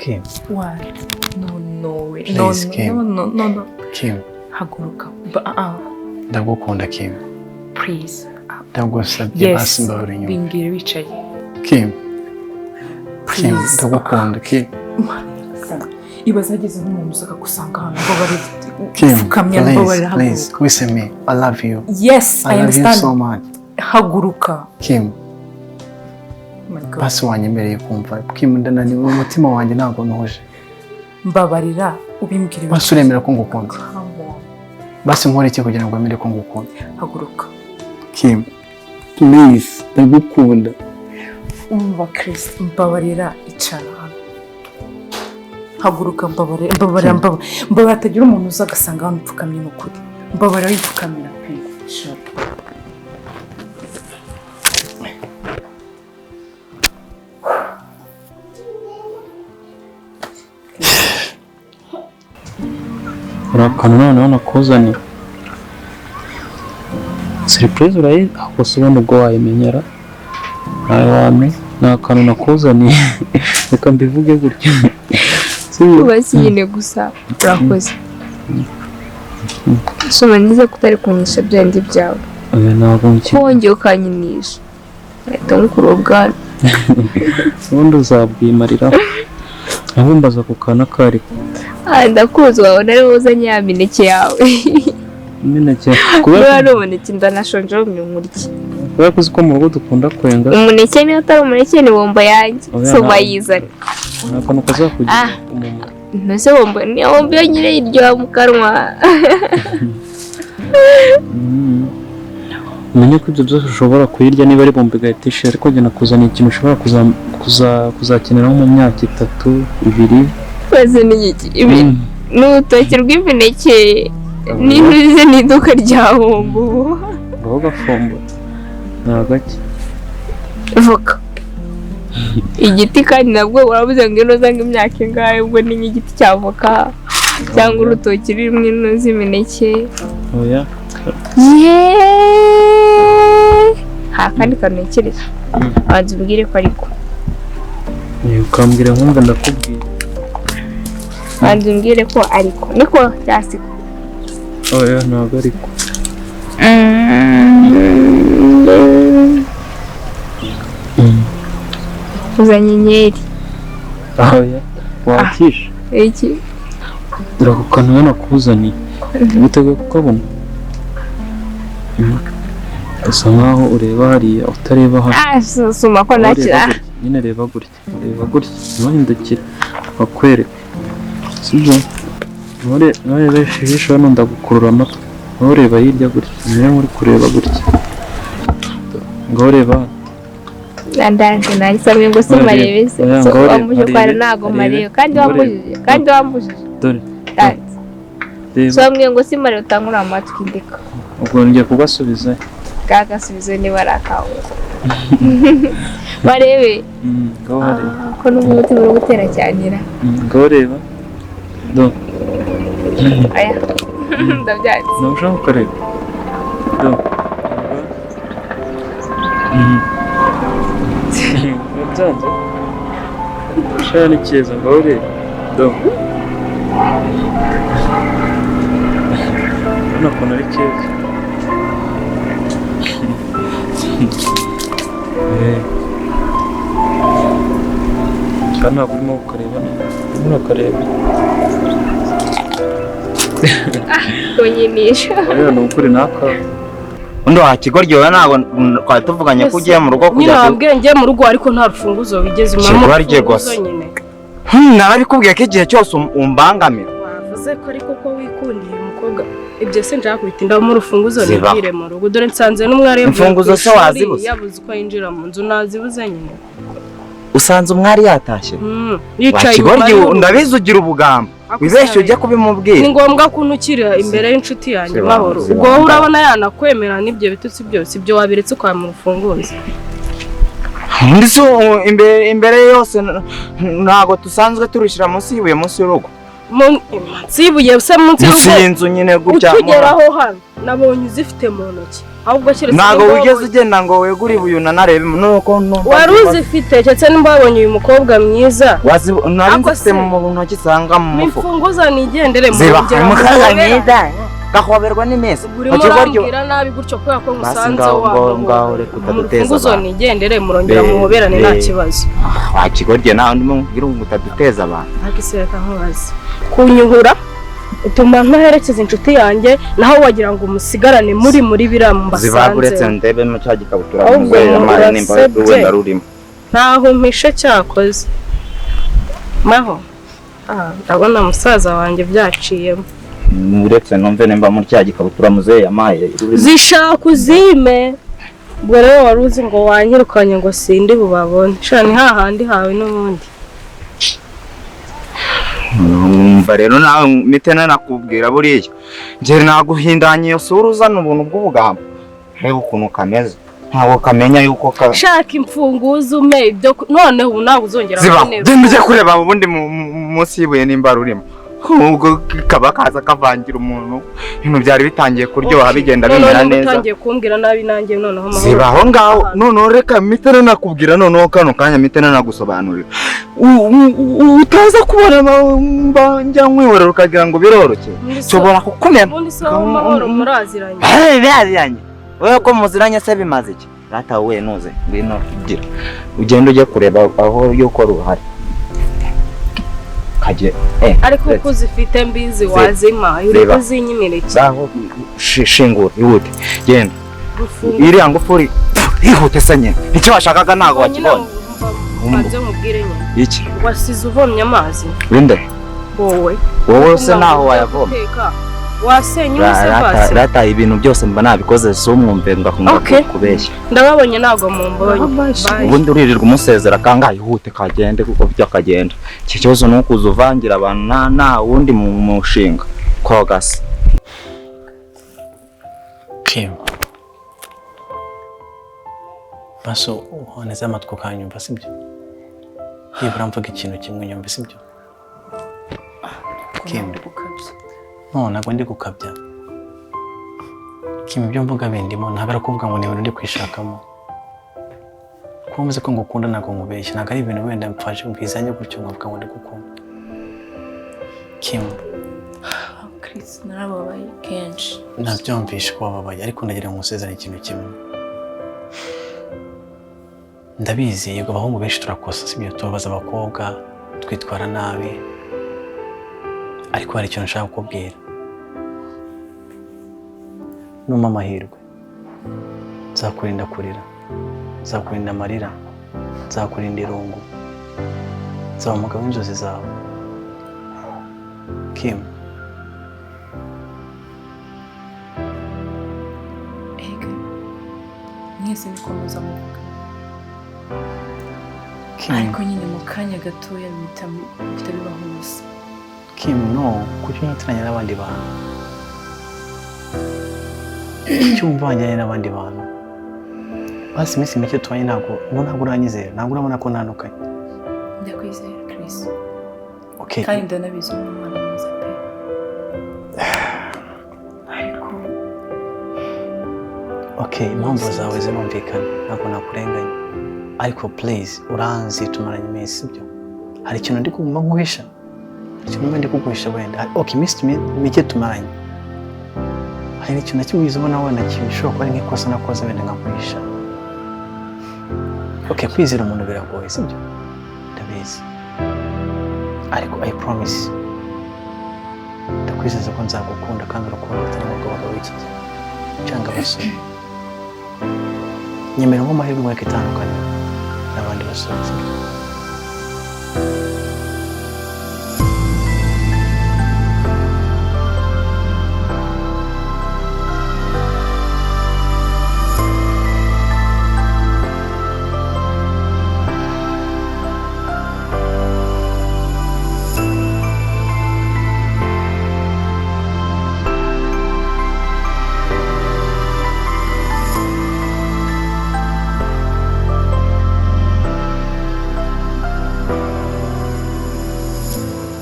Kim. Why? No, no way. Please, no, Kim. No, no, no, no. Kim. Haguruka. Ndagukunda Kim. Please. Ndagusabye basi mbabarira inyuma. Bimbwire wicaye. Kim. Kim, ndagukunda Kim. Ibaze ageze nk'umuntu uza akagusanga hano mbabarira. Kim, Pfukamya, please, mbabarira, please, haguruka. listen me. I love you. Yes, I I love you understand. so much. Haguruka. Kim. Oh my God. Basi wanyemereye kumva. Kim, ndananiwe, umutima wanjye ntabwo ntuje. Mbabarira, ubimbwire. Basi uremera ko ngukunda. Come on. Basi nkore iki kugira ngo wemere ko ngukunda? Haguruka. Kim, please, ndagukunda. Umva Chris, mbabarira, icara hano. Haguruka, mbabarira, mbabarira, mbabarira. Mbabarira hatagira umuntu uza agasanga hano upfukamye n'ukuri. Mbabarira wipfukamira pe. Icara. Urakantu noneho nakuzaniye surprise urayi aho se ubundi ubwo wayimenyera nawe wamenya ni akantu nakuzaniye reka mbivuge gutya. Ubaze nyine gusa urakoze. Soma neza ko utari kunyinisha bya bindi byawe. Oya ntabwo Ko wongeye ukanyinisha ahita nkukura ubwanwa. Ubundi uzabwimariraho aho mbaza ku kana kari. Ndakuzi wabona ari wowe uzanye ya mineke yawe. Imineke kubera ari umuneke ndanashonje nkurye. Kubera ko uzi ko mu rugo dukunda kwenga. Umuneke niyo atari umuneke ni bombo yanjye. So bayizane. Ni akantu kazakugira umumaro. Ntose bombo niyo bombo yonyine iryoha mu kanwa. Umenye ko ibyo byose ushobora kuyirya niba ari bombo igahita ishira, ariko njye nakuzaniye ikintu ushobora kuzakeneraho mu myaka 3, 2. Maze ni iki? Ibi ni urutoki rw'imineke n'intuze n'iduka rya bombo. Ngaho gafumbura. Ni agake. Voka. Igiti kandi nabwo urabuze ngo inoza nk'imyaka ingahe, ubwo ni nk'igiti cya voka cyangwa urutoki rurimo intuze imineke. Oya. Yeee! Nta kandi kantu ntekereza. Banza umbwire ko ariko. Ukambwira nkumva ndakubwira. Banza umbwire ko ariko. Niko cyasiko. Oya ntabwo ariko. Uzanye inkeri. Oya wakisha. Iki? Dore ako kantu we nakuzaniye. Witeguye kukabona? Usa nkaho ureba hariya utareba hano. Soma ko nakira. Nyine reba gutya. Reba gutya. Ntuhindukire. Bakwereke. Sibyo? Nturebeshe ijisho hano ndagukurura amatwi. Ntureba hirya gutya. Niyo uri kureba gutya. Ngaho reba hano. Ndanze nanjye ngo se marebe se. Wambuje kwara ntago marebe kandi wambujije. Kandi wambujije. Dore. So wambwiye ngo si marebe utangura amatwi ndeka. Ubwo ngiye kugasubiza. Kagasubizo niba ari akawe. Barebe. Ngaho hareba. Ko n'umutima uri gutera cyanira. Ngaho reba. Do. Aya. Ndabyanze. Nawe ushaka kukareba. Do. Urabyanze? Shaya ni keza ngaho reba. Do. Urabona ukuntu ari keza. Kandi ntabwo urimo kukareba neza. Urimo urakareba. Kunyinisha. Oya ni ukuri naka. Undi wa kigoryi wowe ntabwo twari tuvuganye ko ugiye mu rugo kujya. Nyine wambwiye ngiye mu rugo ariko nta rufunguzo wigeze umpa. Kigoryi gusa. Narabikubwiye ko igihe cyose umbangamira. Wavuze ko ariko ko wikundiye umukobwa. Ibyo se nshaka kubitinda mu rufunguzo nibwire mu rugo. Dore nsanze n'umwari imfunguzo se wazibuze. Yabuze uko yinjira mu nzu nazibuze nyine. Usanze umwari yatashye. Yicaye kigoryi ndabizi ugira ubugamba. Wibeshye ujye kubimubwira. Ni ngombwa ko untukira imbere y'inshuti yanjye Mahoro. Ubwo wowe urabona yanakwemera n'ibyo bitutsi byose ibyo wabiretse kwa mu rufunguzo. Undi se imbere yose ntago tusanzwe turushyira munsi y'ibuye munsi y'urugo. Munsi y'ibuye se, munsi Munsi y'urugo? y'inzu nyine gutya. Ukigeraho hano nabonye uzifite mu ntoki, ahubwo keretse Ntabwo nimba wigeze wabonye- ugenda ngo wegure ibuye unanarebe nuko numva. Wari uzifite, keretse nimba wabonye uyu mukobwa mwiza. Nari Ako nzifite se- mu ntoki usanga mu mufuka. Imfunguzo nigendere. Ziba Murongera umukobwa muhoberane. mwiza gahoberwa n'iminsi. Urimo urambwira nabi gutyo kubera ko Basi musanze ngaho- wa ngaho- ngaho reka utaduteza urufunguzo abantu. nigendere, murongera muhoberane nta kibazo. Wakigorye nawe ndimo nkubwira ngo utaduteza abantu. Ariko isi, reka nkubaze, kunyuhura utuma ntaherekeza inshuti yanjye, naho wagira ngo umusigarane muri biriya Ziba uretse mbasanze. ndebe mu cya gikabutura Ahubwo muzehe amaye nimba urasebye. wenda rurimo. Ntaho mpishe cyakoze maho. Ah, ndabona musaza wanjye byaciyemo. Uretse numve nimba muri cya gikabutura muzehe yamaye rurimo. Zishaka uzime. Ubwo rero wari uzi ngo wanyirukanye ngo sindi bubabone? Sha, ni hahandi hawe n'ubundi. Umva rero nawe, mpite nanakubwira, buriya njye naguhindanya iyo sura uzana ubuntu bw'ubugambo. Reba ukuntu kameze, ntabwo kamenya yuko ka Shaka imfunguzo ume ibyo noneho ubu ntabwo uzongera Ziba kubonera. genda ujye kureba ubundi munsi y'ibuye nimba rurimo. Ubwo kaba kaza kavangira umuntu, ibintu byari bitangiye kuryoha, bigenda Noneho bimera niba neza. utangiye kumbwira nabi nanjye noneho amahoro. Ziba aho ngaho. Noneho reka mpite nanakubwira, noneho kano kanya mpite nanagusobanurira. Utaza kubona njya nkwihorera ukagira ngo biroroshye. Nshobora kukumena. Ubundi se wowe, Mahoro, muraziranye? Hey, biraziranye. Wowe ko muziranye se bimaze iki? Rata wowe nuze ngwino gira ugende ujye kureba aho yuko ruhari kajye Ariko uko uzifite mbizi, wazima uri Reba. kuzinyimira iki? Zaho shingura, ihute, genda. Gufunga. Iriya ngufuri, ihute se nyine. Icyo washakaga ntabwo wakibonye. Mbanze mubwire nyine. Iki? Wasize uvomye amazi. Winde? Wowe. Wowe se naho wayavoma? Guteka. Wasenye se basi. Rata, ibintu byose mba nabikoze, si umwumve ngakunda Okay. kubeshya. Ndababonye, ntabwo mumbonye. Bye. Ubundi uririrwa umusezera kangahe? Ihute kagende kuko byo kagenda. Iki kibazo ni ukuza uvangira abantu nta wundi mu mushinga kogasa. Kim, maso uboneze amatwi ukanyumva, sibyo? Nibura mvuga ikintu kimwe nyumva, sibyo? Kim. Ndi gukabya. No, ntabwo ndi gukabya Kim. Ibyo mvuga bindimo, ntabwo ari ukuvuga ngo ni ibintu ndi kwishakamo. Kuba mvuze ko ngukunda, ntabwo nkubeshya, ntabwo ari ibintu wenda mfashe mbizanye gutyo nkavuga ngo ndagukunda Kim. Chris, narababaye kenshi. Nabyumvishe ko wababaye, ariko ndagira ngo ngusezerane ikintu kimwe. Ndabizi, yego, abahungu benshi turakosa, sibyo? Tubabaza abakobwa, twitwara nabi, ariko hari ikintu nshaka kukubwira. Numpa amahirwe, nzakurinda kurira, nzakurinda amarira, nzakurinda irungu, nzaba umugabo w'inzozi zawe, Kim. Ega mwese niko muza muvuga. Kim. Ariko nyine mu kanya gatoya bihita bibaho ubusa. Kim, no, kuki unyitiranya n'abandi bantu? Kuki wumva wanjyanye n'abandi bantu? Basi iminsi mike tubanye, ntabwo uranyizera, ntabwo urabona ko ntandukanye. Ndakwizera, Chris. Okay. Kandi ndanabizi, uri umwana mwiza pe, ariko Okay, impamvu zawe zirumvikana, ntabwo nakurenganya. Ariko please, uranzi, tumaranye iminsi, sibyo? Hari ikintu ndi kuguma nkuhisha? Hari ikintu mba ndi kuguhisha wenda? Okay, iminsi mike tumaranye, hari ikintu na kimwe wigeze ubona wenda gishobora kuba ari nk'ikosa nakoze wenda nkaguhisha? Okay, kwizera umuntu biragoye, sibyo? Ndabizi. Ariko I promise, ndakwizeza ko nzagukunda kandi urukundo rutari mu rw'abagabo b'iki gihe cyangwa abasore. Nyemera nk'amahirwe mwereke itandukanye n'abandi basore, sibyo?